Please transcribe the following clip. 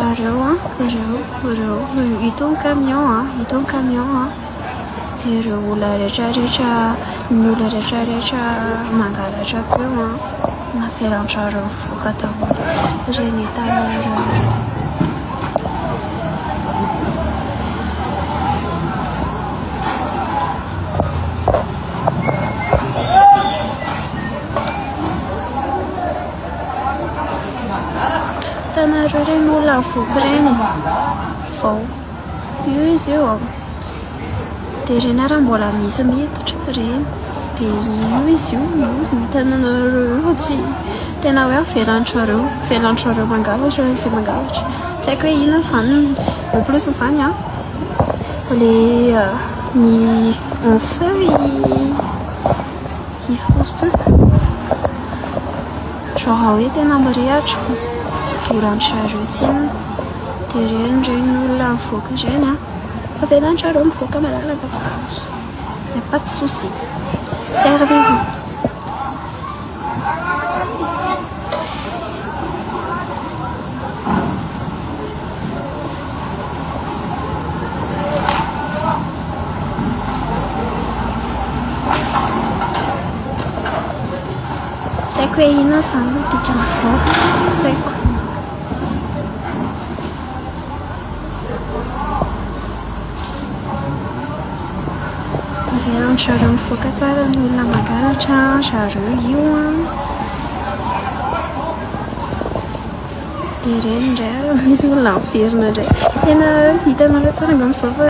Zareo an, ireo, ireo, itony camion an, itony camion an, dia ireo olona rehetrarehetra, ny olona rehetrarehetra mangalatra teo an, navelan-dRareo mivoaka daholo ireny entana ireny. Hitanareo ireny olona voky ireny? Izao. Io izy io. Dia ireny ary mbola misy miditra ireny. Dia io izy io, io hitanareo io fa tsy tena hoe avelan-dry zareo, avelan-dry zareo mangalatra izay mangalatra. Tsy haiko hoe inona izany, en plus izany an, ilay ny en feu i France Pub. Genre hoe tena mirehatra doran-dry zareo tsinona. Dia ireny ireny olona mivoaka ireny an, avelan-dry zareo mivoaka malalaka tsara. Y a pas de souci. Servez-vous. Tsy haiko hoe inona izany no dikan'izao. Tsy haiko. Avelan-dry zareo mivoaka tsara ny olona mangalatra zareo io an. Dia ireny indray ary misy olona miverina indray. Tena hitanareo tsara angamba izao fa.